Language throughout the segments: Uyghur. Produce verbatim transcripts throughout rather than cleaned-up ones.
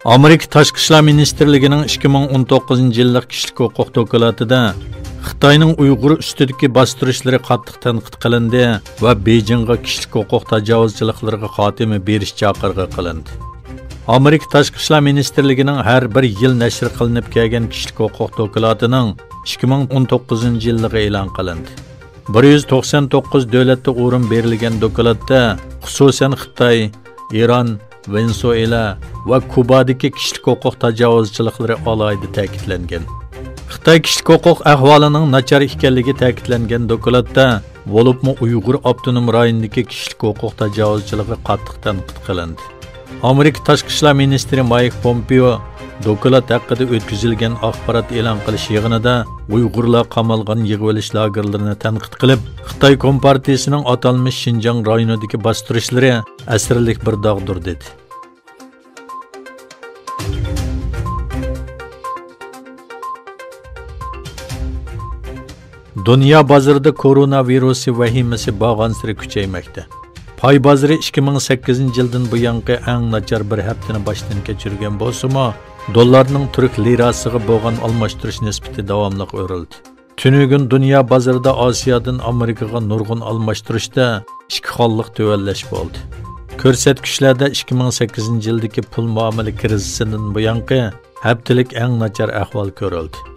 ئامېرىكا تاشقى ئىشلار مىنىستىرلىكىنىڭ ئىككى مىڭ ئون توققۇزىنچى يىللىق كىشىلىك ھوقۇق دوكلاتىدا خىتاينىڭ ئۇيغۇر ئۈستىدىكى باستۇرۇشلىرى قاتتىق تەنقىد قىلىندى ۋە بېيجىڭغا كىشىلىك ھوقۇق تاجاۋۇزچىلىقلىرىغا خاتىمە بېرىش چاقىرىقى قىلىندى. ئامېرىكا تاشقى ئىشلار مىنىستىرلىكىنىڭ ھەر بىر يىل نەشر قىلىنىپ كەلگەن كىشىلىك ھوقۇق دوكلاتىنىڭ ئىككى مىڭ ئون توققۇزىنچى يىللىقى ئېلان قىلىندى. بىر يۈز توقسان توققۇز دۆلەتتە ئورۇن بېرىلگەن دوكلاتتا، خۇسۇسەن، خىتاي، ئىران، ۋېنېسۇئېلا ۋە كۇبادىكى كىشىلىك ھوقۇق تاجاۋۇزچىلىقلىرى ئالاھىدە تەكىتلەنگەن. خىتاي كىشىلىك ھوقۇق ئەھۋالىنىڭ ناچار ئىكەنلىكى تەكىتلەنگەن دوكلاتتا، بولۇپمۇ ئۇيغۇر ئاپتونوم رايونىدىكى كىشىلىك ھوقۇق تاجاۋۇزچىلىقى قاتتىق تەنقىد قىلىندى. ئامېرىكا تاشقى ئىشلار مىنىستىرى مايك پومپېئو دوكلات ھەققىدە ئۆتكۈزۈلگەن ئاخبارات ئېلان قىلىش يىغىنىدا ئۇيغۇرلار قامالغان يىغىۋېلىش لاگېرلىرىنى تەنقىد قىلىپ، خىتاي كومپارتىيىسىنىڭ ئاتالمىش شىنجاڭ رايونىدىكى باستۇرۇشلىرى ئەسىرلىك بىر داغدۇر، دېدى. دۇنيا بازىرىدا كورونا ۋىرۇسى ۋەھىمىسى بارغانسېرى كۈچەيمەكتە. پاي بازىرى ئىككى مىڭ سەككىزىنچى يىلدىن بۇيانقى ئەڭ ناچار بىر ھەپتىنى باشتىن كەچۈرگەن بولسىمۇ، دوللارنىڭ تۈرك لىراسىغا بولغان ئالماشتۇرۇش نىسبىتى داۋاملىق ئۆرلىدى. تۈنۈگۈن دۇنيا بازىرىدا ئاسىيادىن ئامېرىكىغا نۇرغۇن ئالماشتۇرۇشتا ئىككى خانلىق تۆۋەنلەش بولدى. كۆرسەتكۈچلەردە ئىككى مىڭ سەككىزىنچى يىلدىكى پۇل مۇئامىلە كىرىزىسىدىن بۇيانقى ھەپتىلىك ئەڭ ناچار ئەھۋال كۆرۈلدى.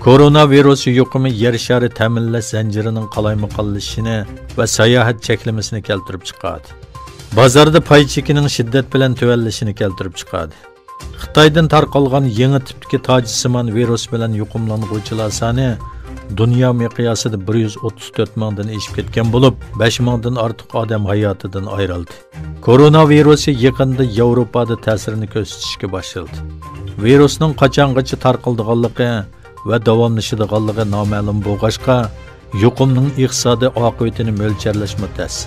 كورونا ۋىرۇسى يۇقۇمى يەر شارى تەمىنلەش زەنجىرىنىڭ قالايمىقانلىشىشىنى ۋە ساياھەت چەكلىمىسىنى كەلتۈرۈپ چىقاردى. بازاردا پاي چېكىنىڭ شىددەت بىلەن تۆۋەنلىشىنى كەلتۈرۈپ چىقاردى. خىتايدىن تارقالغان يېڭى تىپتىكى تاجسىمان ۋىرۇس بىلەن يۇقۇملانغۇچىلار سانى دۇنيا مىقياسىدا بىر يۈز ئوتتۇز تۆت مىڭدىن ئېشىپ كەتكەن بولۇپ، بەش مىڭدىن ئارتۇق ئادەم ھاياتىدىن ئايرىلدى. كورونا ۋىرۇسى يېقىندا ياۋروپادا تەسىرىنى كۆرسىتىشكە باشلىدى. ۋىرۇسنىڭ قاچانغىچە تارقىلىدىغانلىقى ۋە داۋاملىشىدىغانلىقى نامەلۇم بولغاچقا، يۇقۇمنىڭ ئىقتىسادىي ئاقىۋىتىنى مۆلچەرلەشمۇ تەس.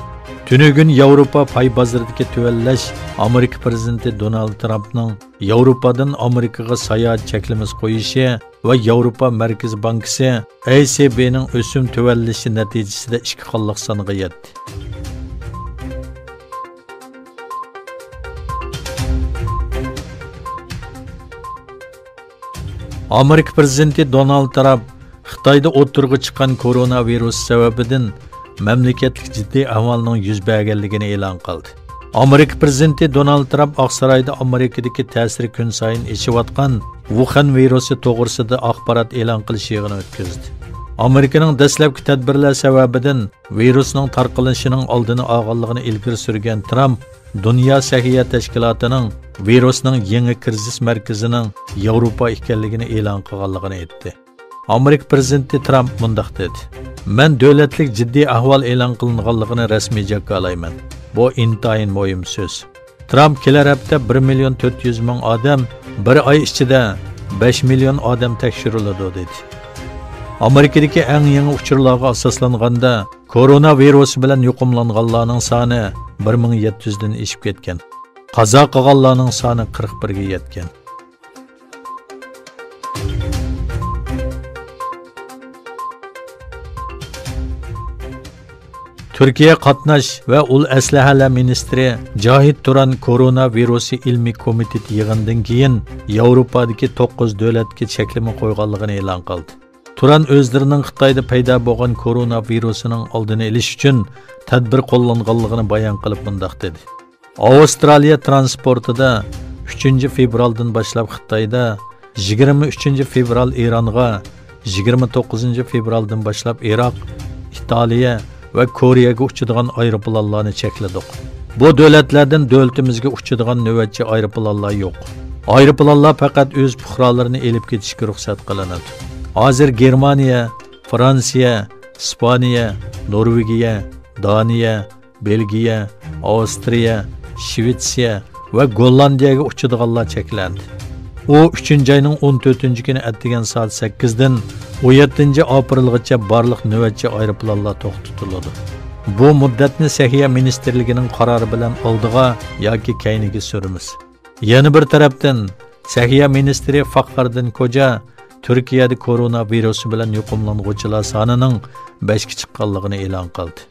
تۈنۈگۈن ياۋروپا پاي بازىرىدىكى تۆۋەنلەش ئامېرىكا پىرېزىدېنتى دونالد ترامپنىڭ ياۋروپادىن ئامېرىكىغا ساياھەت چەكلىمىسى قويۇشى ۋە ياۋروپا مەركىزىي بانكىسى، ئەي سى بىنىڭ ئۆسۈم تۆۋەنلىشى نەتىجىسىدە ئىككى خانلىق سانغا يەتتى. ئامېرىكا پىرېزىدېنتى دونالد ترامپ خىتايدا ئوتتۇرىغا چىققان كورونا ۋىرۇسى سەۋەبىدىن مەملىكەتلىك جىددىي ئەھۋالنىڭ يۈز بەرگەنلىكىنى ئېلان قىلدى. ئامېرىكا پىرېزىدېنتى دونالد ترامپ ئاقسارايدا ئامېرىكىدىكى تەسىرى كۈنسايىن ئېشىۋاتقان ۋۇخەن ۋىرۇسى توغرىسىدا ئاخبارات ئېلان قىلىش يىغىنى ئۆتكۈزدى. ئامېرىكىنىڭ دەسلەپكى تەدبىرلەر سەۋەبىدىن ۋىرۇسنىڭ تارقىلىشىنىڭ ئالدىنى ئالغانلىقىنى ئىلگىرى سۈرگەن ترامپ، دۇنيا سەھىيە تەشكىلاتىنىڭ ۋىرۇسنىڭ يېڭى كىرىزىس مەركىزىنىڭ ياۋروپا ئىكەنلىكىنى ئېلان قىلغانلىقىنى ئېيتتى. ئامېرىكا پىرېزىدېنتى ترامپ مۇنداق دېدى، مەن دۆلەتلىك جىددىي ئەھۋال ئېلان قىلىنغانلىقىنى رەسمىي جاكارلايمەن. بۇ ئىنتايىن مۇھىم سۆز. ترامپ كېلەر ھەپتە بىر مىليون تۆت يۈز مىڭ ئادەم، بىر ئاي ئىچىدە بەش مىليون ئادەم تەكشۈرۈلىدۇ، دېدى. ئامېرىكىدىكى ئەڭ يېڭى ئۇچۇرلارغا ئاساسلانغاندا، كورونا ۋىرۇسى بىلەن يۇقۇملانغانلارنىڭ سانى بىر مىڭ يەتتە يۈزدىن ئېشىپ كەتكەن. قازا قىلغانلارنىڭ سانى قىرىق بىرگە يەتكەن. تۈركىيە قاتناش ۋە ئۇل ئەسلىھەلەر مىنىستىرى جاھىت تۇران كورونا ۋىرۇسى ئىلمىي كومىتېتى يىغىنىدىن كېيىن ياۋروپادىكى توققۇز دۆلەتكە چەكلىمە قويغانلىقىنى ئېلان قىلدى. تۇران ئۆزلىرىنىڭ خىتايدا پەيدا بولغان كورونا ۋىرۇسىنىڭ ئالدىنى ئېلىش ئۈچۈن تەدبىر قوللانغانلىقىنى بايان قىلىپ مۇنداق دېدى. ئاۋسترالىيە ترانسپورتىدا ئۈچىنچى فېۋرالدىن باشلاپ خىتايدا، يىگىرمە ئۈچىنچى فېۋرال ئىرانغا، يىگىرمە توققۇزىنچى فېۋرالدىن باشلاپ ئىراق، ئىتالىيە ۋە كورېيەگە ئۇچىدىغان ئايروپىلانلارنى چەكلىدۇق. بۇ دۆلەتلەردىن دۆلىتىمىزگە ئۇچىدىغان نۆۋەتچى ئايروپىلانلار يوق. ئايروپىلانلار پەقەت ئۆز پۇقرالىرىنى ئېلىپ كېتىشكە رۇخسەت قىلىنىدۇ. ھازىر گېرمانىيە، فرانسىيە، ئىسپانىيە، نورۋېگىيە، دانىيە، بېلگىيە، ئاۋسترىيە، شىۋېتسىيە ۋە گوللاندىيەگە ئۇچىدىغانلار چەكلەندى. ئۇ ئۈچىنچى ئاينىڭ ئون تۆتىنچى كۈنى ئەتىگەن سائەت سەككىزدىن ئون يەتتىنچى ئاپرېلغىچە بارلىق نۆۋەتچى ئايروپىلانلار توختىتىلىدۇ. بۇ مۇددەتنى سەھىيە مىنىستىرلىكىنىڭ قارارى بىلەن ئالدىغا ياكى كەينىگە سۈرىمىز. يەنە بىر تەرەپتىن، سەھىيە مىنىستىرى فاخرىدىن كوجا تۈركىيەدە كورونا ۋىرۇسى بىلەن يۇقۇملانغۇچىلار سانىنىڭ بەشكە چىققانلىقىنى ئېلان قىلدى.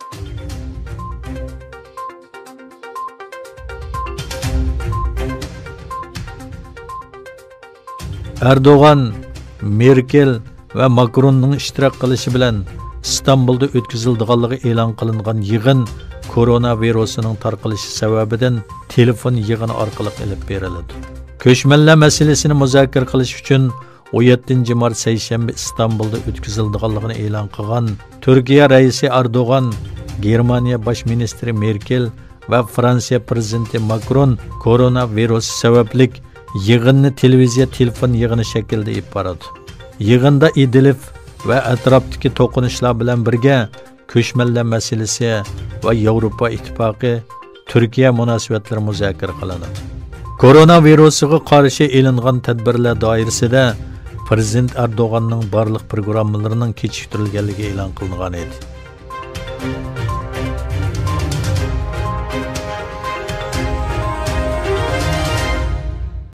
ئەردوغان، مېركېل ۋە ماكروننىڭ ئىشتىراك قىلىشى بىلەن ئىستانبۇلدا ئۆتكۈزۈلىدىغانلىقى ئېلان قىلىنغان يىغىن كورونا ۋىرۇسىنىڭ تارقىلىشى سەۋەبىدىن تېلېفون يىغىنى ئارقىلىق ئېلىپ بېرىلىدۇ. كۆچمەنلەر مەسىلىسىنى مۇزاكىرە قىلىش ئۈچۈن ئون يەتتىنچى مارت سەيشەنبە ئىستانبۇلدا ئۆتكۈزۈلىدىغانلىقىنى ئېلان قىلغان تۈركىيە رەئىسى ئەردوغان، گېرمانىيە باش مىنىستىرى مېركېل ۋە فرانسىيە پىرېزىدېنتى ماكرون كورونا ۋىرۇسى سەۋەبلىك يىغىننى تېلېۋىزىيە تېلېفون يىغىنى شەكلىدە ئېلىپ بارىدۇ. يىغىندا ئىدلىب ۋە ئەتراپتىكى توقۇنۇشلار بىلەن بىرگە كۆچمەنلەر مەسىلىسى ۋە ياۋروپا ئىتتىپاقى تۈركىيە مۇناسىۋەتلىرى مۇزاكىرە قىلىنىدۇ. كورونا ۋىرۇسىغا قارشى ئېلىنغان تەدبىرلەر دائىرىسىدە پىرېزىدېنت ئەردوغاننىڭ بارلىق پروگراممىلىرىنىڭ كېچىكتۈرۈلگەنلىكى ئېلان قىلىنغان ئىدى.